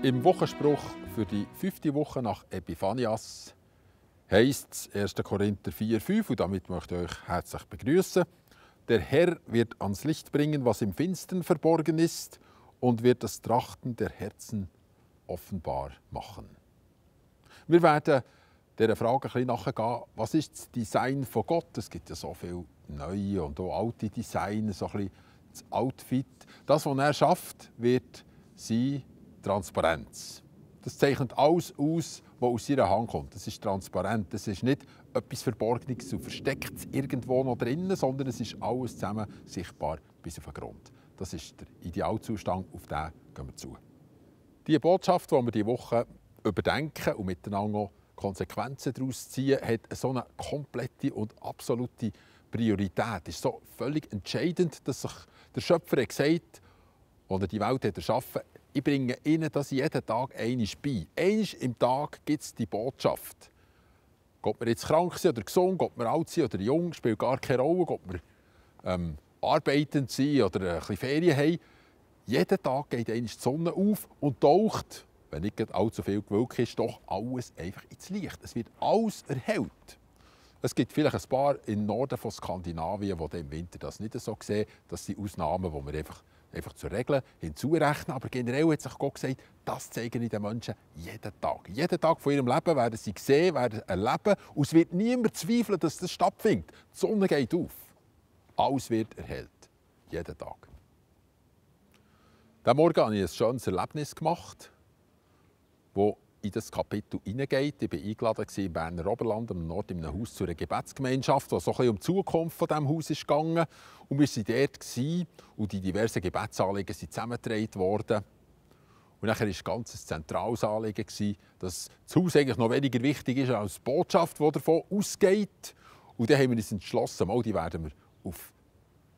Im Wochenspruch für die 5. Woche nach Epiphanias heisst es 1. Korinther 4,5 und damit möchte ich euch herzlich begrüßen. Der Herr wird ans Licht bringen, was im Finstern verborgen ist, und wird das Trachten der Herzen offenbar machen. Wir werden dieser Frage ein bisschen nachgehen, was ist das Design von Gott? Es gibt ja so viele neue und auch alte Designs, so ein bisschen das Outfit. Das, was er schafft, wird sein Transparenz. Das zeichnet alles aus, was aus seiner Hand kommt. Das ist transparent. Das ist nicht etwas Verborgenes und versteckt irgendwo noch drinnen, sondern es ist alles zusammen sichtbar bis auf den Grund. Das ist der Idealzustand, auf den gehen wir zu. Die Botschaft, die wir diese Woche überdenken und miteinander auch Konsequenzen daraus ziehen, hat so eine komplette und absolute Priorität. Es ist so völlig entscheidend, dass sich der Schöpfer hat gesagt, als er die Welt hat erschaffen hat, ich bringe Ihnen das jeden Tag einmal bei. Einmal im Tag gibt es die Botschaft. Geht man jetzt krank sein oder gesund, geht man alt sein oder jung, spielt gar keine Rolle, geht man arbeitend sein oder ein bisschen Ferien haben. Jeden Tag geht einmal die Sonne auf und taucht, wenn nicht allzu viel Gewölk ist, doch alles einfach ins Licht. Es wird alles erhellt. Es gibt vielleicht ein paar im Norden von Skandinavien, die im Winter das nicht so sehen. Das sind Ausnahmen, die wir einfach zur Regel hinzurechnen. Aber generell hat sich Gott gesagt, das zeigen den Menschen jeden Tag. Jeden Tag von ihrem Leben werden sie sehen, werden erleben. Und es wird niemand zweifeln, dass das stattfindet. Die Sonne geht auf. Alles wird erhellt. Jeden Tag. Diesen Morgen habe ich ein schönes Erlebnis gemacht, das in das Kapitel hineingeht. Ich war eingeladen im Berner Oberland, am Nord in einem Haus zu einer Gebetsgemeinschaft, wo es so ein bisschen um die Zukunft von diesem Haus ging. Und wir waren dort und die diversen Gebetsanliegen sind zusammengetragen worden. Und nachher war ein ganz zentrales Anliegen, dass das Haus eigentlich noch weniger wichtig ist als die Botschaft, die davon ausgeht. Und dann haben wir uns entschlossen, die werden wir auf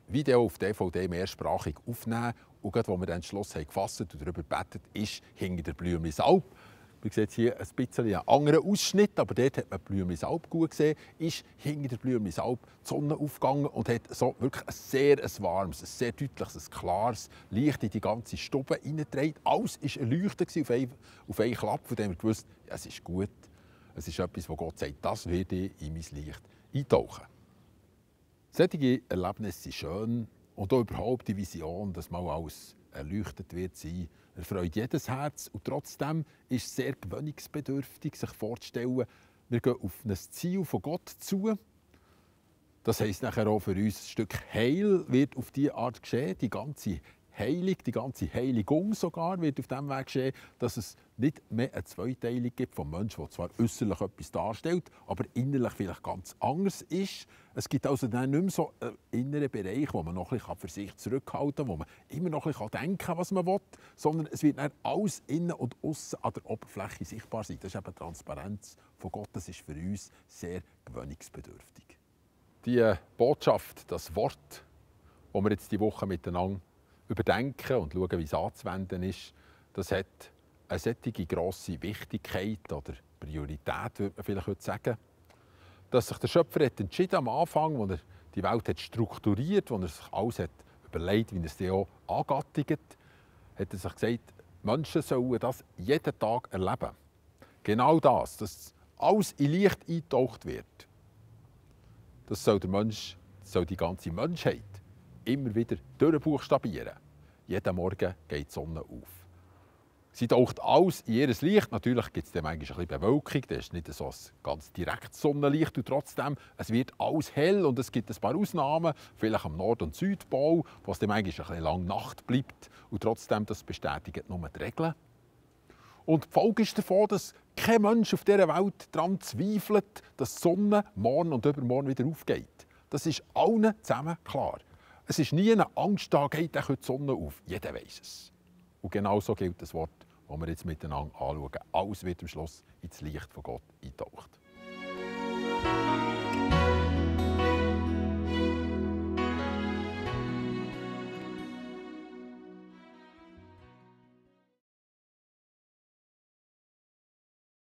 Video, auf DVD mehrsprachig aufnehmen. Und gerade, als wir den Entschluss gefasst und darüber gebetet, ist hinter der Blümlisalp. Man sieht hier ein bisschen einen anderen Ausschnitt, aber dort hat man die Blümlisalp gut gesehen. Ist hinter der Blümlisalp die Sonne aufgegangen und hat so wirklich ein sehr warmes, ein sehr deutliches, ein klares Licht in die ganze Stube hineingetragen. Alles war erleuchtet auf einen Klapp, von dem wir gewusst, ja, es ist gut. Es ist etwas, wo Gott sagt, das werde ich in mein Licht eintauchen. Solche Erlebnisse sind schön und auch überhaupt die Vision, dass mal alles erleuchtet wird sein, erfreut jedes Herz. Und trotzdem ist es sehr gewöhnungsbedürftig, sich vorzustellen, wir gehen auf ein Ziel von Gott zu. Das heisst nachher auch für uns, ein Stück Heil wird auf diese Art geschehen. Die ganze Heilung, die ganze Heiligung sogar wird auf dem Weg geschehen, dass es nicht mehr eine Zweiteilung gibt vom Menschen, der zwar äußerlich etwas darstellt, aber innerlich vielleicht ganz anders ist. Es gibt also dann nicht mehr so einen inneren Bereich, wo man noch ein bisschen für sich zurückhalten kann, wo man immer noch ein bisschen denken kann, was man will, sondern es wird dann alles innen und außen an der Oberfläche sichtbar sein. Das ist eben die Transparenz von Gott. Das ist für uns sehr gewöhnungsbedürftig. Die Botschaft, das Wort, das wir jetzt diese Woche miteinander überdenken und schauen, wie es anzuwenden ist, das hat eine solche grosse Wichtigkeit oder Priorität, würde man vielleicht heute sagen, dass sich der Schöpfer hat entschieden am Anfang, als er die Welt hat strukturiert, als er sich alles hat überlegt, wie er es auch angattigt, hat er sich gesagt, Menschen sollen das jeden Tag erleben. Genau das, dass alles in Licht eingetaucht wird. Das soll der Mensch, das soll die ganze Menschheit immer wieder durchbuchstabieren. Jeden Morgen geht die Sonne auf. Sie taucht alles in ihr Licht. Natürlich gibt es dann manchmal ein bisschen Bewölkung, das ist nicht so ein ganz direktes Sonnenlicht. Und trotzdem, es wird alles hell und es gibt ein paar Ausnahmen, vielleicht am Nord- und Südpol, wo es dann manchmal ein bisschen lang Nacht bleibt. Und trotzdem, das bestätigt nur die Regeln. Und die Folge ist davon, dass kein Mensch auf dieser Welt daran zweifelt, dass die Sonne morgen und übermorgen wieder aufgeht. Das ist allen zusammen klar. Es ist nie eine Angst da, geht die Sonne auf. Jeder weiß es. Und genauso gilt das Wort, das wir jetzt miteinander anschauen. Alles wird am Schluss ins Licht von Gott eingetaucht.